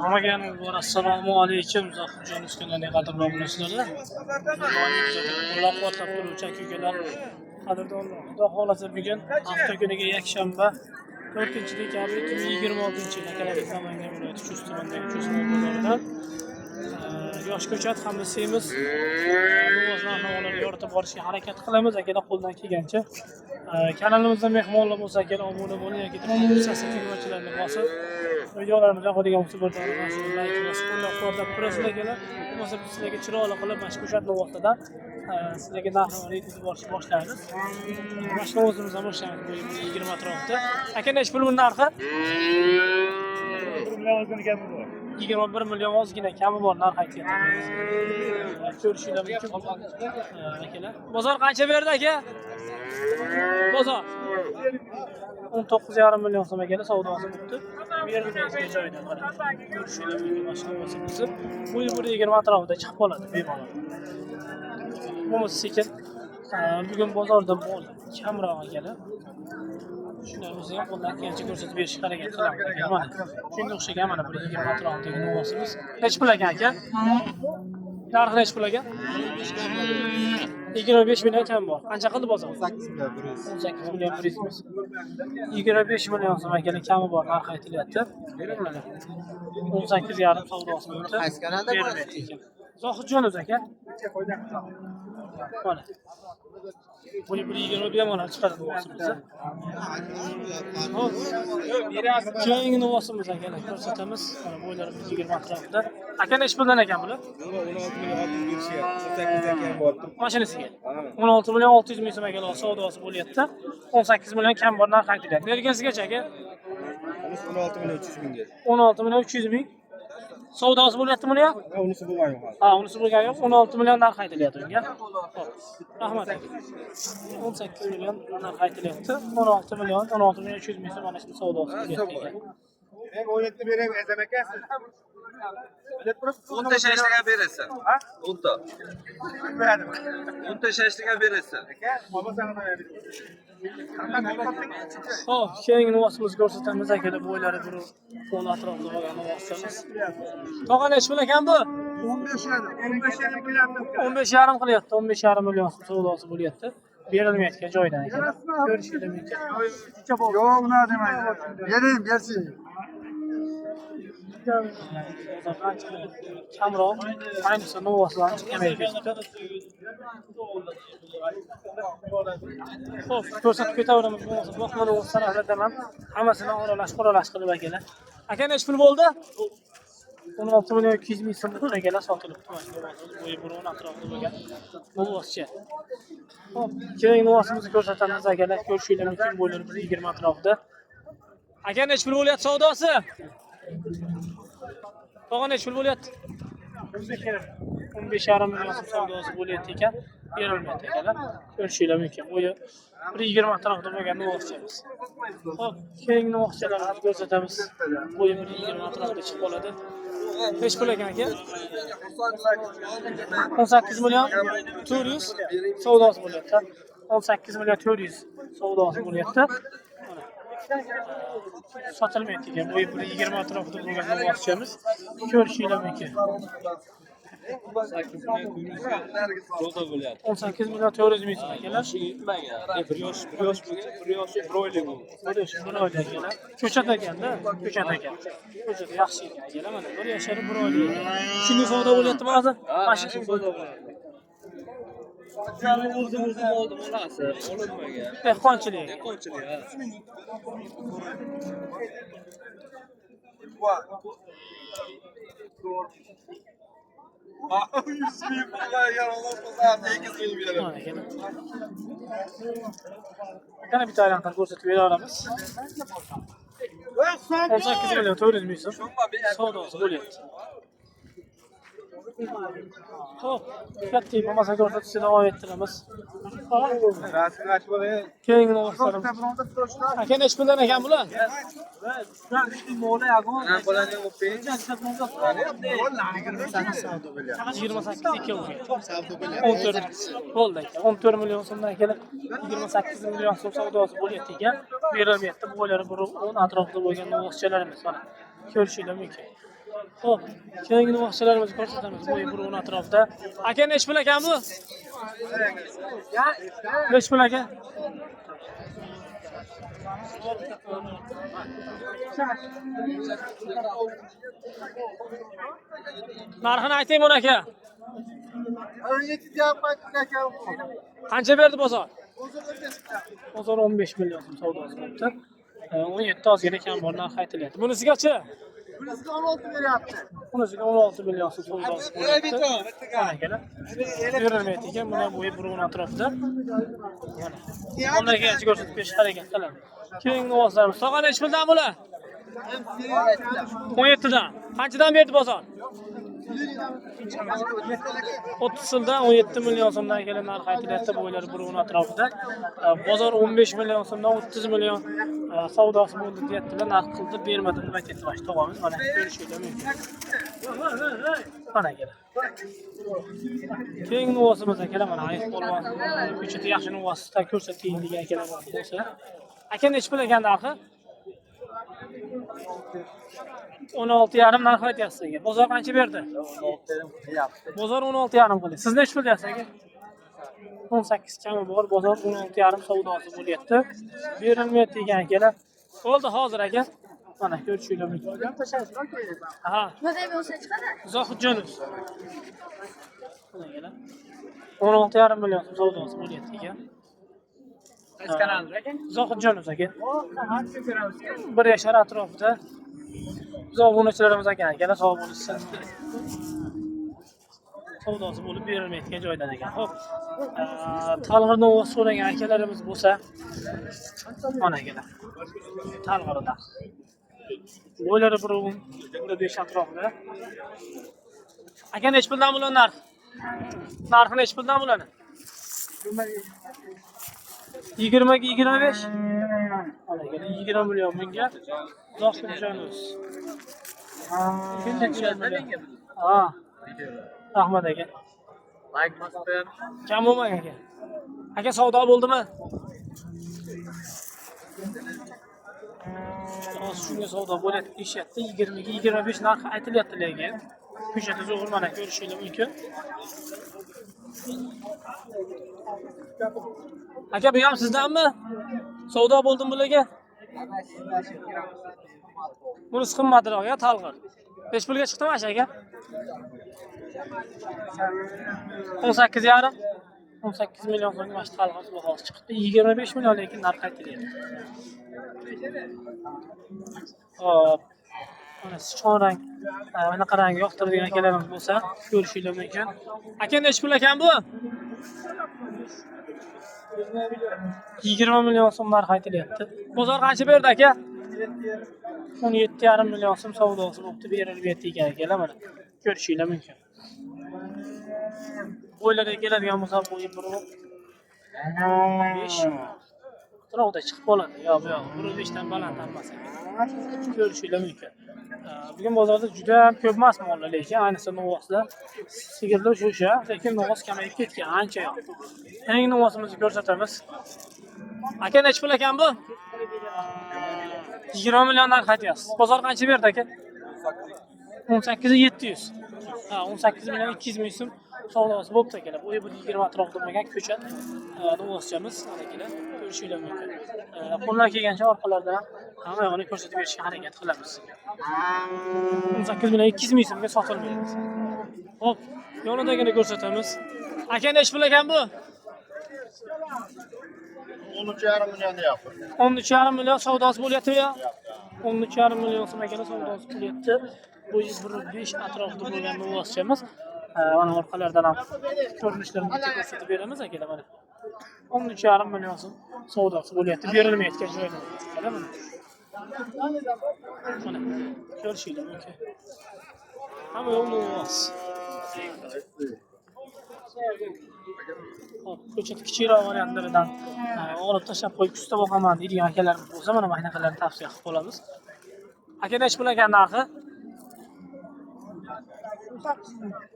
Hammaga bor, assalomu alaykum. Zohidjon uskunlarning qadrli obunachilari. Qo'llab-quvvatlab turuvchi aka-ukalar, qadrdonlar. Xudo xohlasa bugun hafta kuniga yakshanba, 4 dekabr 2026-yil akalar Namangan viloyati Chust tumanidagi Chust bozorida yosh ko'chat hamda semiz novvoz narx-navolarni yoritib borishga harakat qilamiz akalar qo'ldan kelgancha. Kanalimizda mehmonlar bo'lsa akalar obuna bo'ling yoki podpisatsiya tugmachilarini bosib videolarimiz yoqadigan bo'lsa bir dona mana shu layk bosib qo'llab-quvvatlab turasizlar akalar. Bo'lmasa biz sizlarga chiroyli qilib mana shu ko'chat novvosidan sizlarga narx-navoni yetkazib borishni boshlaymiz. Mana shuni o'zimizdan boshlaymiz bu 20 atrofida. Aka, nechi pul buni narxi? 21 million ozgina kami bor narx aytyapti. Ko'rishinglar mumkin. Akalar. Bozor qancha berdi aka? Bozor 19,5 million so'm akalar savdosi bo'pti. Berilmaydigan joyidan qarang. Ko'rishinglar mumkin mana shu novvosimizni. Bu 20 atrofida chiqib qoladi bemalol. Bo'lmasa sekin bugun bozorda mol kamroq akalar. Shunday bo'lsa ham qo'ldan kelgancha ko'rsatib berishga harakat qilamiz aka. Mana shunga o'xshagan mana bir 20 atrofidagi novvosimiz. Nechi pul ekan aka? Narxi nechi pul ekan? 25 million kam bor. Qancha qildi bozor? 8 million 100. 18 million 100 ming. 25 million so'm akalar kami bor narx aytilyapti. Mana 18,5 savdosi bo'libdi. Qaysi kanalda Berilmayapti ekan. Zohidjon o'zi aka. Mana. Buni bir 20 bemalol chiqadi novvosimizni. Hop. Keyingi novvosimiz akalar ko'rsatamiz. Mana bo'ylari 20 atrofida. Aka, nechi puldan ekan bular? 16 million 600 berishyapti. 18 ekan bor. Mashinasiga. 16 million 600 ming so'm akalar savdosi bo'lyapti. 18 million kam bor narx aytilyapti. Bergisigacha aka? Unisi 16 million 300 mingga. 16 million 300 ming. Savdosi bo'lyapti buni ham? Ha, unisi bo'lgan yo'q hozir. Ha, unisi bo'lgani yo'q. 16 million narx aytilyapti unga. Xo'p. Rahmat aka. 18 million narx aytilyapti. 16 million, 16 million 300 ming so'm mana shu savdosi bo'lyapti ekan. Men 17 beraymi, Azam aka siz? 10 ta shashlik ham berasan. 10 ta. 10 ta shashlik ham berasan. Xo'p, keyingi novvosimizni ko'rsatamiz akalar. Bo'ylari bir qo'l atrofida bo'lgan novvoschamiz. Tog'a, nechi pul ekan bu? 15,5 qilyapti. 15,5 million so'm savdosi bo'lyapti. Berilmayotgan joyidan ekan. Ko'rishingiz mumkin. Yo'q, unaqa demaydi. Bering, bersin. Bozorda ancha kamroq, ayniqsa novvoslar ancha kamayib ketibdi. Xo'p, ko'rsatib ketaveramiz bo'lmasa boqma novvos taraflardan ham hammasini oralash qoralash qilib akalar. Aka, nechi pul bo'ldi? 16 million 200 ming so'm akalar sotilibdi. Mana shu novvosimiz bo'yi bir o'n atrofida bo'lgan novvoscha. Xo'p, keyingi novvosimizni ko'rsatamiz akalar. Ko'rishinglar mumkin, bo'ylari bir 20 atrofida. Aka, nechi pul bo'lyapti savdosi? Tog'a, nechi pul bo'lyapti? 15,5 million so'm savdosi bo'lyapti ekan. Berilmayapti akalar. Ko'rishinglar mumkin. Bo'yi bir 20 atrofida bo'lgan novvoschamiz. Xo'p, keyingi novvoschalarimizni ko'rsatamiz. Bo'yi bir 20 atrofida chiqib qoladi. Nechi pul ekan aka? 18 million 400 savdosi bo'lyapti. 18 million 400 savdosi bo'lyapti. Mana. Sotilmayapti ekan. Bo'yi bir 20 atrofida bo'lgan novvoschamiz. Ko'rishinglar mumkin. 8 million 400 ro'za bo'lyapti. 18 million 400 ming so'm akalar. Yetmagan. Bir yosh, bir yosh bo'lgan, bir yoshi bir oylik bo'lgan. Bir yosh, bir oylik akalar. Ko'chat ekanda, ko'chat ekan. Ko'chat yaxshi ekan akalar. Mana bir yashar, bir oylik ekan. Shunga savdo bo'lyaptimi hozir? Mana shu savdo bo'lyapti. O'zim o'zim oldim onasi, olinmagan. Dehqonchilik. Dehqonchilik, ha. Mana akalar. Yana bitta aylantirib ko'rsatib beraveramiz. 18 million 400 ming so'm savdosi bo'lyapti. Xo'p, katta bo'lmasa ko'rsatishni davom ettiramiz. Keyingi novvoslarimiz. Aka, nechi puldan ekan bular? 28 ikkoviga. 14 bo'ldi aka. 14 million so'mdan akalar 28 million so'm savdosi bo'lyapti ekan. Berilmayapti. Bo'ylari bir 10 atrofida bo'lgan novvoschalarimiz mana. Ko'rishinglar mumkin. Xo'p, keyingi novvoshchalarimizni ko'rsatamiz. Bo'yi bir o'n atrofida. Aka, nechi pul ekan bu? Nechi pul aka? Narxini ayting buni aka. Qancha berdi bozor? Bozor 15 million so'm savdosi bo'libdi. 17 ozgina kam bor narx aytilyapti. Bunisigachi? Bunisiga 16 beryapti. Bunisiga 16 million so'm savdosi bo'lyapti. Mana akalar. Berilmaydi ekan, buni bo'yi bir o'n atrofida. Mana. Undan keyin ko'rsatib berishga harakat qilamiz. Keyingi novvoslarimiz. Tog'a, nechi puldan bular? 17 dan. Qanchadan berdi bozor? 30 yildan 17 million so'mdan kelgan narx aytilyapti, bo'ylari bir o'n atrofida. Bozor 15 million so'mdan 30 million savdosi bo'ldi deyaptilar, narx qildi, bermadim deb aytyapti mana shu tog'amiz. Mana ko'rishinglar mumkin. Mana akalar. Keyingi novvosimiz akalar, mana Ayiq polvon ko'chada yaxshi novvosdan ko'rsating degan akalar bor bo'lsa. Aka, nechi pul ekan narxi? 16,5 narx aytyapsiz aka. Bozor qancha berdi? Bozor 16,5 qildi. Siz nechi pul deyapsiz aka? 18 kami bor, bozor 16,5 savdosi bo'lyapti. Berilmayapti degan akalar. Bo'ldi hozir aka. Mana ko'rishinglar mumkin. Ha. Zohidjonov. Mana akalar. 16,5 million so'm savdosi bo'lyapti ekan. Qaysi kanalda aka? Zohidjonov aka. Bir yashar atrofida. Biz obunachilarimiz ekan, akalar sog' bo'lishsin. Savdosi bo'lib berilmayotgan joydan ekan. Xo'p. Talg'ir novvos so'ragan akalarimiz bo'lsa, mana akalar. Talg'irda. Bo'ylari bir o'n, bir besh atrofida. Aka, nechi puldan bular narx? Narxi nechi puldan bularni? 20ga 25. Mana akalar, 20 million bunga. Zohidjonov. Ha. Rahmat aka. Like bosdim. Kam bo'lmang aka. Aka, savdo bo'ldimi? Hozir shunga savdo bo'lyapti deyishyapti. 20 ga 25 narx aytilyapti lekin. Ko'chada zo'r mana ko'rishingiz mumkin. Aka, bu ham sizdanmi? Savdo bo'ldimi bularga? Bunisi qimmatroq ya, talg'ir. Nechi pulga chiqdi mana shu aka? 18,5. 18 million so'mga mana shu talg'ir bahosi chiqdi. 25 million lekin narx aytilyapti. Hop. Mana sichqon rang, bunaqa rang yoqtiradigan akalarimiz bo'lsa, ko'rishinglar mumkin. Aka, nechi pul ekan bu? 20 million so'm narx aytilyapti. Bozor qancha berdi aka? 17,5 million so'm savdosi bo'libdi, berilib ekan akalar, mana ko'rishinglar mumkin. Bo'ylariga keladigan bo'lsa, bo'yi bir besh atrofida chiqib qoladi. Yo, bu yoq bir beshdan baland emas ekan. Ko'rishinglar mumkin. Bugun bozorda juda ham ko'p emas mollar, lekin ayniqsa novvoslar, sigirlar shu, lekin novvos kamayib ketgan ancha yo'q. Yangi novvosimizni ko'rsatamiz. Aka, nechi pul ekan bu? 20 million narx aytyapsiz. Bozor qancha berdi aka? 18,700. Ha, 18 million 200 ming so'm savdosi bo'libdi akalar. Bu bir 20 atrofida bo'lgan ko'chat novvoschamiz akalar, ko'rishinglar mumkin. Qo'ldan kelgancha orqalardan hamma yog'ini ko'rsatib berishga harakat qilamiz. 18 million 200 ming so'mga sotilmayapti. Xo'p, yonidagini ko'rsatamiz. Aka, nechi pul ekan bu? 13,5 million deyapti. 13,5 million savdosi bo'lyapti ya. 13,5 million so'm akalar savdosi bo'lyapti. Bu 105 atrofida bo'lgan novvoschamiz. Mana orqalardan ham ko'rinishlarini bitta ko'rsatib beramiz akalar mana. 13,5 million so'm savdosi bo'lyapti. Berilmayotgan joyda. Akalar mana. Mana ko'rishinglar mumkin. Hamma yoq novvos. Hop, ko'chat kichikroq variantlaridan olib tashlab qo'yib kusta boqaman deydigan akalarimiz bo'lsa, mana bunaqalarni tavsiya qilib qolamiz. Aka, nechi pul ekan narxi?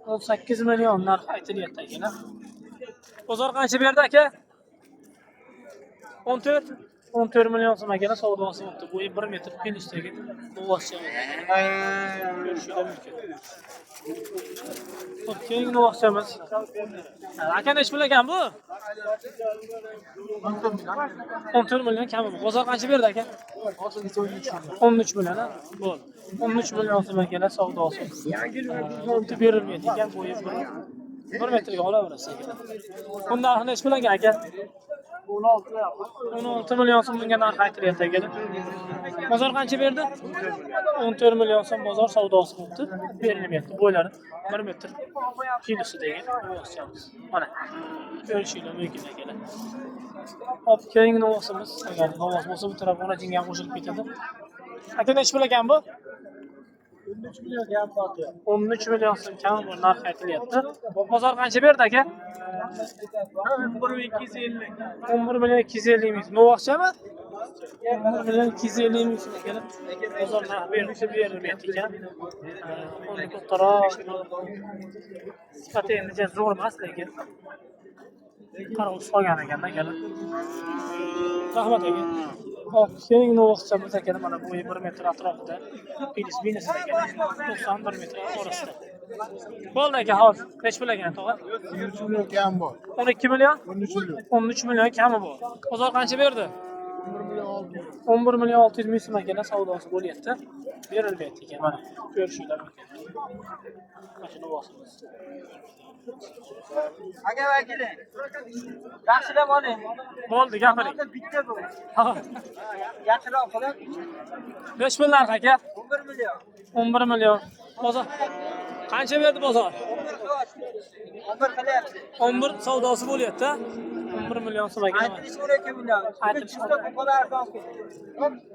18 million narx aytilyapti akalar. Bozor qancha berdi aka? 14. 14 million so'm akalar savdosi bo'libdi. Bo'yi 1 metr plyusdagi novvoschamiz. Ko'rishinglar mumkin. Xo'p, keyingi novvoschamiz. Aka, nechi pul ekan bu? 14 million kami bu. Bozor qancha berdi aka? 13 million, ha? Bo'ldi. 13 million so'm akalar savdosi. Bo'pti, berilmaydi ekan, bo'yi 1 metrga olaverasiz aka. Buni narxi nechi pul ekan aka? 16 million so'm bunga narx aytilyapti akalar. Bozor qancha berdi? 14 million so'm bozor savdosi bo'libdi. Berilmayapti. Bo'ylari 1 metr kilosidagi novvoschamiz. Mana ko'rishinglar mumkin akalar. Hop, keyingi novvosimiz, agar novvos bo'lsa bu taraf ona jinga ham qo'shilib ketadi. Aka, nechi pul ekan bu? 13 million so'm kami bor narx aytilyapti. Bozor qancha berdi aka? 11 million 250 ming. Novvoschami? 11 million 250 ming so'm akalar. Bozor narxi berilsa berilmayapti ekan. Uni kattaroq sifati endi zo'r emas, lekin qarab solgan ekanda akalar. Rahmat aka. Hop, keyingi novvoschamiz akalar, mana bo'yi 1 metr atrofida. Plyus minus akalar. 91 metr orasida. Bo'ldi aka, hozir nechi pul ekan tog'a? 13 million kam bor. 12 million? 13 million. 13 million kami bor. Bozor qancha berdi? 11 million 600. 11 million 600 ming so'm akalar savdosi bo'lyapti. Berilmayapti ekan, mana ko'rishinglar mumkin. Mana shu novvosimiz. Aka vakili. Yaxshilab oling. Bo'ldi, gapiring. Bitta bu. Ha. Yaxshiroq qilib Nechi pul narx aka? 11 million. 11 million. Bozor qancha berdi bozor? 11 qilyapti. 11 qilyapti. 11 savdosi bo'lyapti. 11 million so'm aka. Aytilish 12 million. Aytilish Aytilish bu kadar arzon ketdi.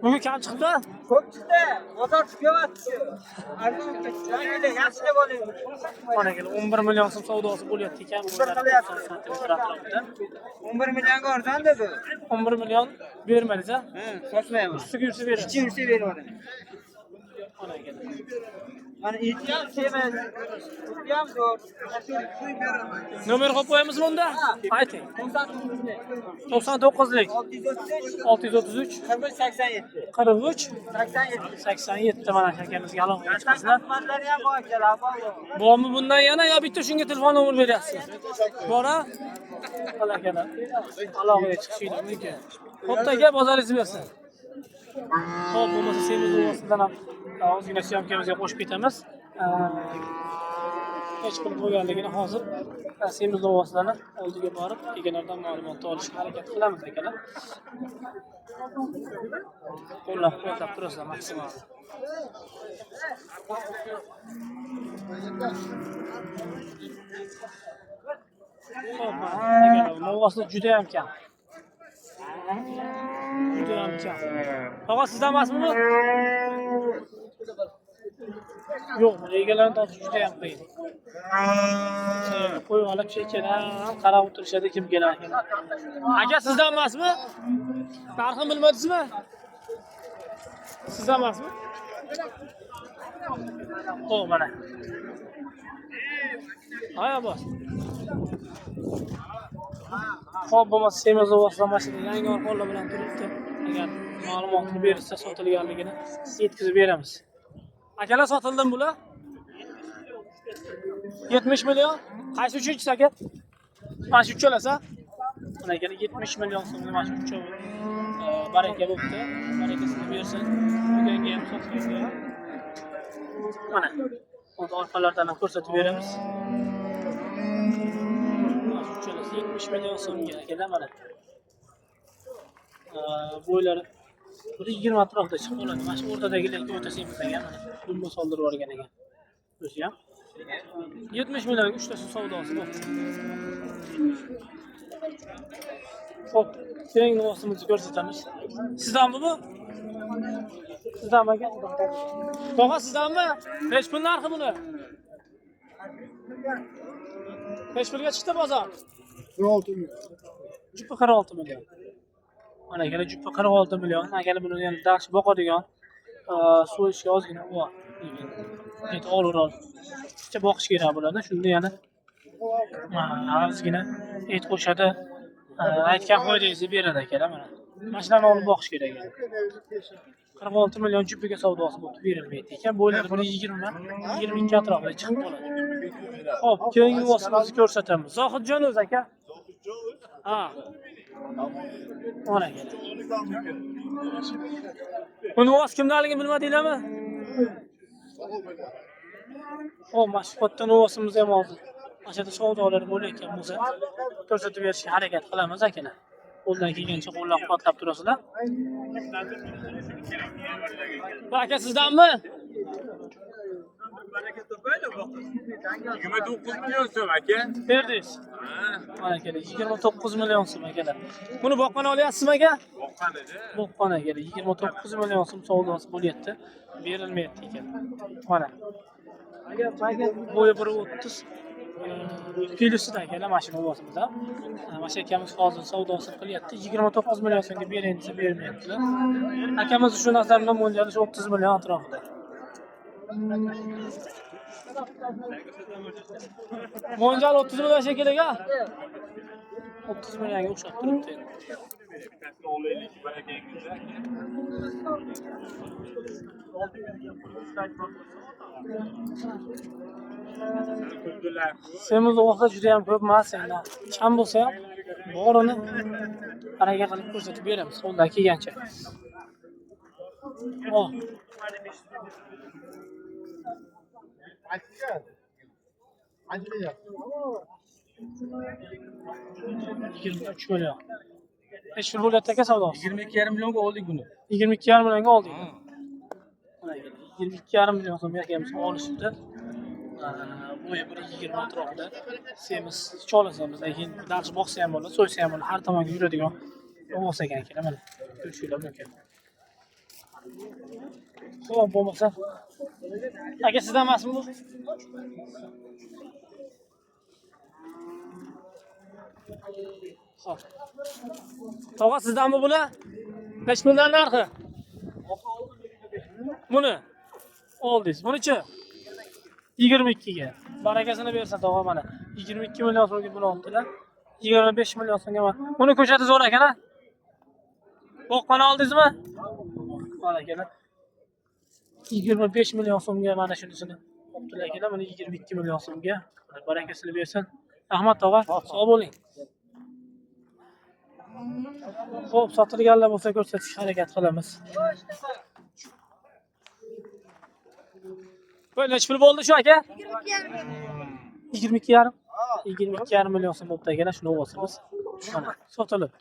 Bugun kam chiqdi. Ko'p chiqdi. Bozor tugayapti. Arzon ketdi. Vakili yaxshilab oling. Mana aka, 11 million so'm savdosi bo'lyapti ekan. Bir qilyapti. Santimetr atrofida. 11 millionga arzon dedi. 11 million bermadingiz a? Ha, sotmayman. Ustiga yursa berasiz. Ikki yursa beraman. Mana aka. Mana eti ham semiz. Suti ham zo'r. Nomer qo'yib qo'yamizmi unda? Ayting. 99 99lik 633 633 41 87. 43 87. 87. Mana shu akamizga aloqaga chiqasizlar. Xizmatlari ham bor akalar, bor. Bormi bundan yana yo bitta shunga telefon nomer beryapsiz? Bor a? Mana akalar. Aloqaga chiqishinglar mumkin. Xo'p aka, bozoringiz bersin. Xo'p, bo'lmasa semiz ovosidan ham ozgina syomkamizga qo'shib ketamiz. Hech pul bo'lganligini hozir semiz ovosidan oldiga borib, egalaridan ma'lumot olishga harakat qilamiz akalar. Qo'llab-quvvatlab turasizlar maksimal. Xo'p, akalar, novvoslar juda ham kam. Juda ham kam. Tog'a, sizdan emasmi bu? Yo'q, buni egalarini topish juda ham qiyin. Qo'yib olib chekkadan qarab o'tirishadi kim kelar ekan. Aka, sizdan emasmi? Narxini bilmadingizmi? Sizdan emasmi? Xo'p, mana. Hay Abbos. Xo'p, bo'lmasa semiz ovozdan mashina yangi orqonlar bilan turibdi. Agar ma'lumotni berilsa sotilganligini yetkazib beramiz. Akalar, sotildimi bular? 70 million. Qaysi uchinchisi aka? Mana shu uchalasi? Mana akalar, 70 million so'mga mana shu uchovi baraka bo'pti. Barakasini bersin. Bugunga ham sotganga ham. Mana. Hozir orqalardan ham ko'rsatib beramiz. Mana shu uchalasi 70 million so'mga akalar mana. Bo'ylari bir 20 atrofida chiqib qoladi. Mana shu o'rtadagilarga o'ta semiz ekan. Mana dumba soldirib yuborgan ekan. O'zi ham 70 millionga uchtasi savdosi bo'pti. Xo'p, keyingi novvosimizni ko'rsatamiz. Sizdanmi bu? Sizdanmi aka? Tog'a, sizdanmi? Nechi pul narxi buni? Nechi pulga chiqdi bozor? 16 million. Jupi 46 million. Mana akalar, jupi 46 million. Akalar, buni yana yaxshi boqadigan, so'yishga ozgina bor. Et olaroq. Picha boqish kerak bo'ladi. Shunda yana ozgina et qo'shadi. Aytgan foydangizni beradi akalar mana. Mana shularni olib boqish kerak endi. 46 million jupiga savdosi bo'ldi, berilmaydi ekan. Bo'ylari 120, 22 atrofida chiqib qoladi. Xo'p, keyingi vositamizni ko'rsatamiz. Zohidjon o'zi aka. Ha. Mana aka. Buni voz kimdaligini bilmadinglarmi? Xo'p, mana shu katta novvosimiz ham hozir. Mana shu yerda savdolar bo'layotgan bo'lsa, ko'rsatib berishga harakat qilamiz akalar. Qo'ldan kelgancha qo'llab-quvvatlab turasizlar. Bu aka sizdanmi? 29 million so'm aka. Berdingiz. Mana akalar, 29 million so'm akalar. Buni boqqan olyapsizmi aka? Boqqan edi. Boqqan akalar, 29 million so'm savdosi bo'lyapti. Berilmayapti ekan. Mana. Bo'yi 1.30 kilosi akalar mana shu novvosimiz ham. Mana shu akamiz hozir savdosini qilyapti. 29 million so'mga bering desa bermayaptilar. Akamiz shu nazarimda mo'ljali shu 30 million atrofida. Mo'ljal 30 million shekilli aka. 30 millionga o'xshab turibdi endi. Bittasini olaylik barakangizda aka. Semiz o'g'li juda ham ko'p emas endi. Kam bo'lsa ham borini harakat qilib ko'rsatib beramiz qo'ldan kelgancha. Oh. Yigirma uch million. Nechi pul bo'lyapti aka savdosi? 22,5 millionga oldik buni. 22,5 millionga oldik. Mana aka, 22,5 million so'mga akamiz olishibdi. Bo'yi 1.20 atrofida. Semiz chola semiz, lekin darch boqsa ham bo'ladi, so'ysa ham bo'ladi, har tomonga yuradigan ovos ekan akalar mana. Ko'rishinglar mumkin. Xo'p, bo'lmasa. Aka sizdan emasmi bu? Xo'p. Tog'a sizdanmi bular? Nechi puldan narxi? Buni oldingiz. Bunichi? 22 ga. Barakasini bersin tog'a mana. 22 million so'mga buni oldilar. 25 million so'mga mana. Buni ko'chati zo'r ekan a? Boqqani oldingizmi? Mana akalar. 25 million so'mga mana shunisini olibdilar akalar. Buni 22 million so'mga. Barakasini bersin. Rahmat tog'a, sog' bo'ling. Xo'p, sotilganlar bo'lsa ko'rsatishga harakat qilamiz. Bu nechi pul bo'ldi shu aka? 22,5. 22,5 million so'm bo'libdi akalar, shuni ovozimiz. Mana sotilibdi.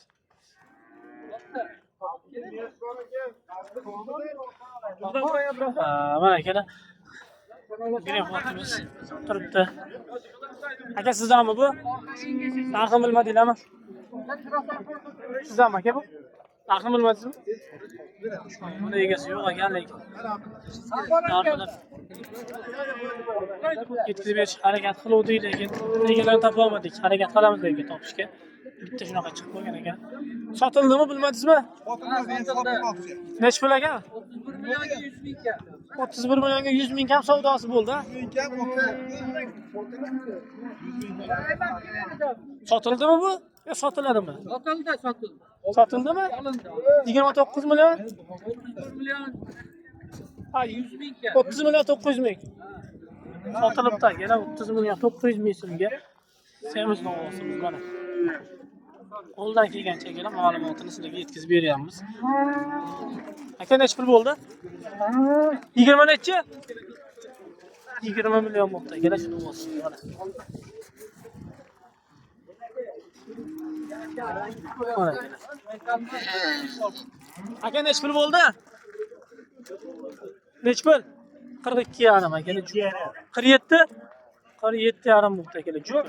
Mana akalar. Greenfieldimiz turibdi. Aka sizdanmi bu? Narxini bilmadinglarmi? Sizdanmi aka bu? Narxini bilmadingizmi? Buni egasi yo'q ekan lekin. Narxini yetkazib berishga harakat qiluvdik, lekin egalarini topa olmadik. Harakat qilamiz lekin topishga. Bitta shunaqa chiqib qolgan ekan. Sotildimi bilmadingizmi? Nechi pul aka? 31 millionga 100 ming kam. 31 millionga 100 ming kam savdosi bo'ldi. Sotildimi bu? Yo sotiladimi? Sotildi, sotildi. Sotildimi? Olindi. 29 million? 31 million Ha, 100 ming kam. 30 million 900 ming. Sotilibdi akalar 30 million 900 ming so'mga. Semiz novvosimiz mana. Qo'ldan kelgancha akalar ma'lumotini sizlarga yetkazib beryapmiz. Aka nechi pul bo'ldi? 20 nechi? 20 million bo'ldi akalar shu novvosimiz mana. Mana akalar. Aka nechi pul bo'ldi? Nechi pul? 42,5 akalar. 47? 47,5 bo'ldi akalar. Jup.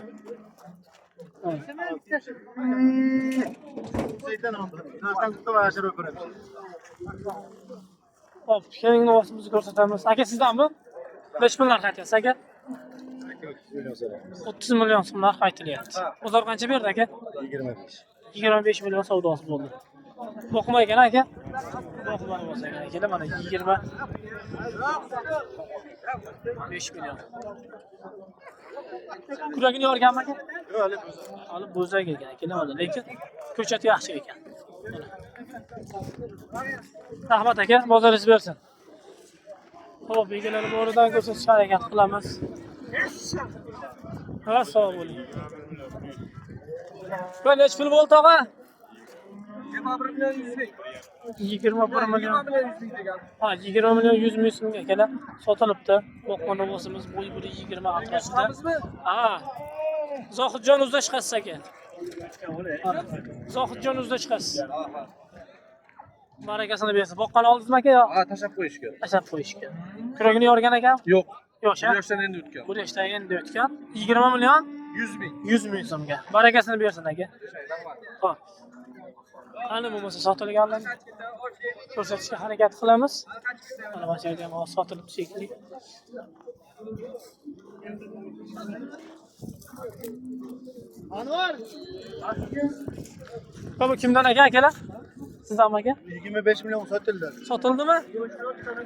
Xo'p, keyingi novvosimizni ko'rsatamiz. Aka sizdanmi? Nechi pul narx aytyapsiz aka? 30 million so'm narx aytilyapti. Bozor qancha berdi aka? 25. 25 million savdosi bo'ldi. Boqma ekan aka? Boqma bo'lsa ekan akalar, mana 25 million. Kuragini yorganmi aka? Yo'q, hali Hali bo'zak ekan akalar, mana lekin ko'chati yaxshi ekan. Mana. Rahmat aka, bozoringiz bersin. Xo'p, egalari boridan ko'rsatishga harakat qilamiz. Ha, sog' bo'ling. Bu necha pul bo'ldi, tog'a? 21 million 100 ming. 21 million. 20 million 100 ming degan. Ha, 20 million 100 ming so'mga akalar sotilibdi. Boqma novvosimiz bo'yi 120 atrofida. Chiqamizmi? Ha. Zohidjon uzda chiqasiz aka. Zohidjon uzda chiqasiz. Barakasini bersin. Boqqani oldingizmi aka yo? Ha, tashlab qo'yishga. Tashlab qo'yishga. Kuragini yorgan ekan? Yo'q. Yo'q, Bir yoshdan endi o'tgan. Bir yoshdan endi o'tgan. 20 million 100 ming. 100 ming so'mga. Barakasini bersin aka. Xo'p. Qani bo'lmasa sotilganlarni ko'rsatishga harakat qilamiz. Mana bu yerda ham hozir sotilibdi shekilli. Anvar. Bu kimdan aka akalar? Sizdanmi aka? 25 milyon satıldı. Sotildimi?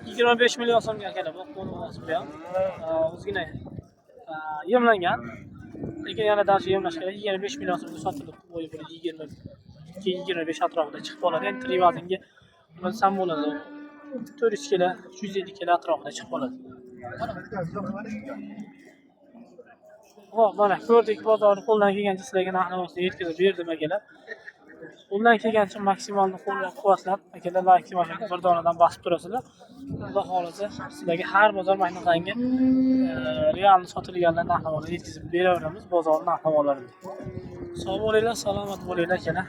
25 million so'mga akalar. Bu qo'ni bu ham. Ozgina yemlangan. Lekin yana darsga yemlash kerak. 25 million so'mga sotilib, bo'yi bir 22 25 atrofida chiqib qoladi. Endi trivazinga nima desam bo'ladi? 400 kilo, 350 kilo atrofida chiqib qoladi. Hop, mana ko'rdik bozorni, qo'ldan kelgancha sizlarga narx-navosini yetkazib berdim akalar. Qo'ldan kelgancha maksimalni qo'llab-quvvatlab, akalar like tugmasini bir donadan bosib turasizlar. Xudo xohlasa sizlarga har bozor mana shunaqangi realni sotilganlar narx-navosini yetkazib beraveramiz, bozor narx-navolarini. Sog' bo'linglar, salomat bo'linglar akalar.